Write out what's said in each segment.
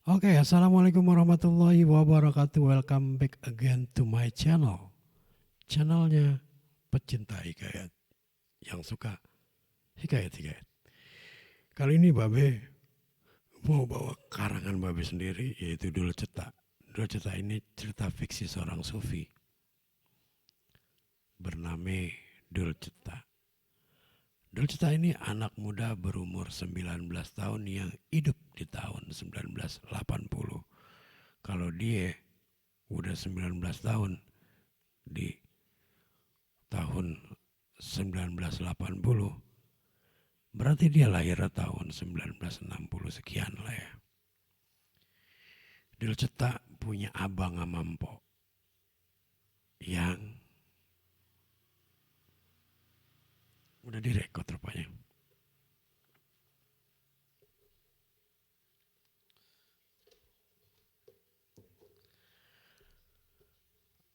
Oke, assalamualaikum warahmatullahi wabarakatuh. Welcome back again to my channel. Channelnya pecinta hikayat yang suka hikayat-hikayat. Kali ini Babe mau bawa karangan Babe sendiri, yaitu Dul Cetak. Dul Cetak ini cerita fiksi seorang sufi bernama Dul Cetak. Dul Cetak ini anak muda berumur 19 tahun yang hidup di tahun 1980. Kalau dia udah 19 tahun di tahun 1980, berarti dia lahir tahun 1960 sekian lah ya. Dul Cetak punya abang sama empok yang udah direkod rupanya.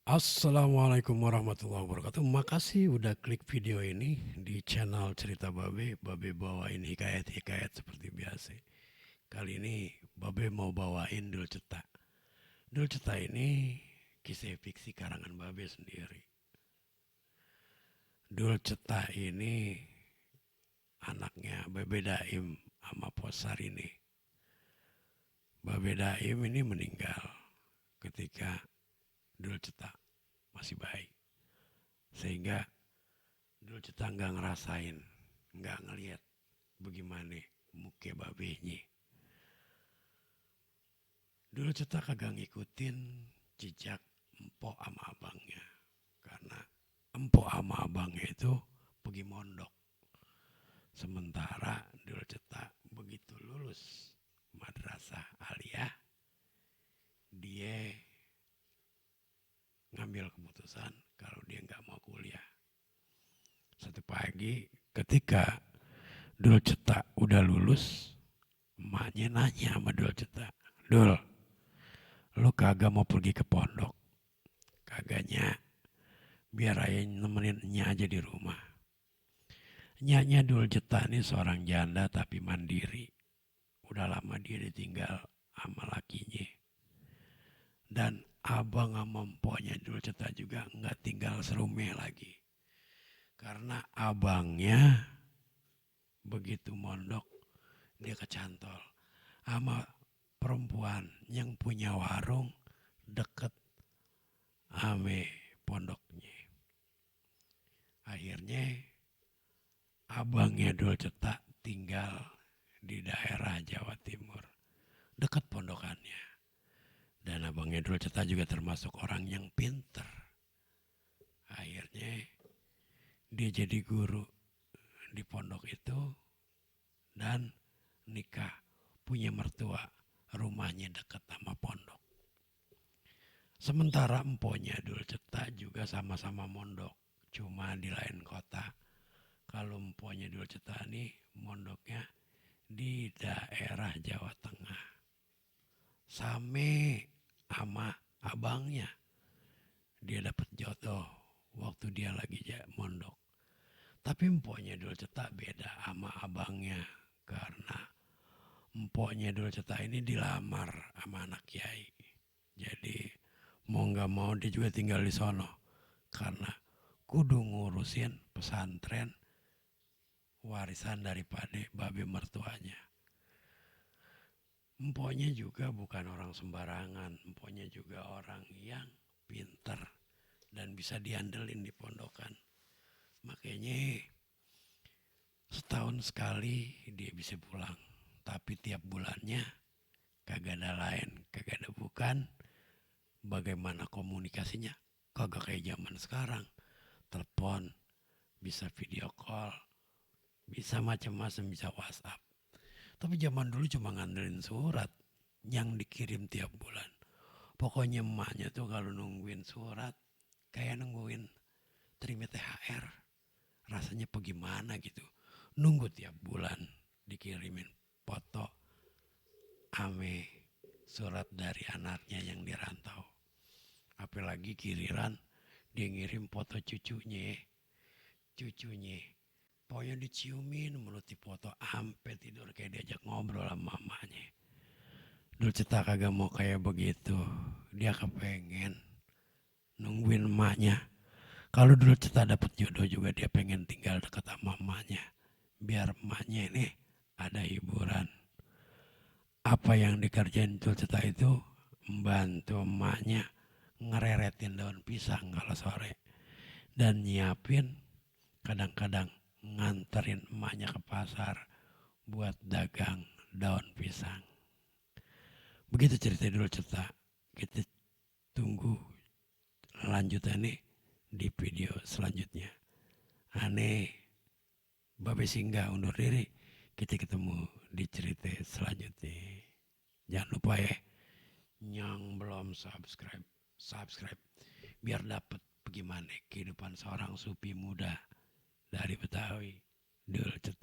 Assalamualaikum warahmatullahi wabarakatuh. Makasih udah klik video ini di channel Cerita Babe. Babe bawain hikayat-hikayat seperti biasa. Kali ini Babe mau bawain Dul Cetak. Dul Cetak ini kisah fiksi karangan Babe sendiri. Dul Cetak ini anaknya Babe Daim sama Posar ini. Babe Daim ini meninggal ketika Dul Cetak masih bayi. Sehingga Dul Cetak nggak ngerasain, nggak ngeliat bagaimana muka babenya. Dul Cetak kagak ngikutin jejak empok sama abangnya. Karena empok sama abangnya itu pergi mondok. Sementara Dul Cetak begitu lulus madrasah aliyah, dia ngambil keputusan kalau dia nggak mau kuliah. Satu pagi ketika Dul Cetak udah lulus, emaknya nanya sama Dul Cetak, Dul, lu kagak mau pergi ke pondok? Kagaknya, biar ayah nemenin Nya aja di rumah. Nyanya Dul Cetak ini seorang janda tapi mandiri. Udah lama dia ditinggal sama lakinya. Dan abang sama empoknya Dul Cetak juga nggak tinggal serumah lagi. Karena abangnya begitu mondok dia kecantol sama perempuan yang punya warung deket ame pondoknya. Akhirnya abangnya Dul Cetak tinggal di daerah Jawa Timur dekat pondokannya. Dan abangnya Dul Cetak juga termasuk orang yang pinter. Akhirnya dia jadi guru di pondok itu dan nikah, punya mertua, rumahnya dekat sama pondok. Sementara emponya Dul Cetak juga sama-sama mondok, cuma di lain kota. Kalau emponya Dul Cetak nih mondoknya di daerah Jawa Tengah. Same sama abangnya. Dia dapat jodoh waktu dia lagi mondok. Tapi emponya Dul Cetak beda sama abangnya. Karena empoknya Dul Cetak ini dilamar sama anak kiai. Jadi mau nggak mau dia juga tinggal di sono karena kudu ngurusin pesantren warisan daripada babe mertuanya. Empoknya juga bukan orang sembarangan, empoknya juga orang yang pinter dan bisa diandelin di pondokan. Makanya setahun sekali dia bisa pulang, tapi tiap bulannya kagak ada lain, kagak ada bukan. Bagaimana komunikasinya? Kagak kayak zaman sekarang. Telepon, bisa video call, bisa macam-macam, bisa WhatsApp. Tapi zaman dulu cuma ngandelin surat yang dikirim tiap bulan. Pokoknya emaknya tuh kalau nungguin surat kayak nungguin terima THR. Rasanya bagaimana gitu. Nunggu tiap bulan dikirimin foto ame surat dari anaknya yang dirantau. Apalagi kiriran dia ngirim foto cucunya. Pokoknya diciumin mulut dipoto ampe tidur kayak diajak ngobrol sama mamanya. Dul Ceta kagak mau kayak begitu. Dia kepengen nungguin emaknya. Kalau Dul Ceta dapet jodoh juga dia pengen tinggal dekat sama emaknya. Biar emaknya ini ada hiburan. Apa yang dikerjain Dul Ceta itu membantu emaknya ngereretin daun pisang kalau sore. Dan nyiapin kadang-kadang nganterin emaknya ke pasar buat dagang daun pisang. Begitu cerita Dul Ceta. Kita tunggu lanjutannya di video selanjutnya. Aneh, Babe Singgah undur diri. Kita ketemu di cerita selanjutnya. Jangan lupa ya, yang belum subscribe, subscribe biar dapat bagaimana kehidupan seorang supi muda dari Betawi. Dul Ceta.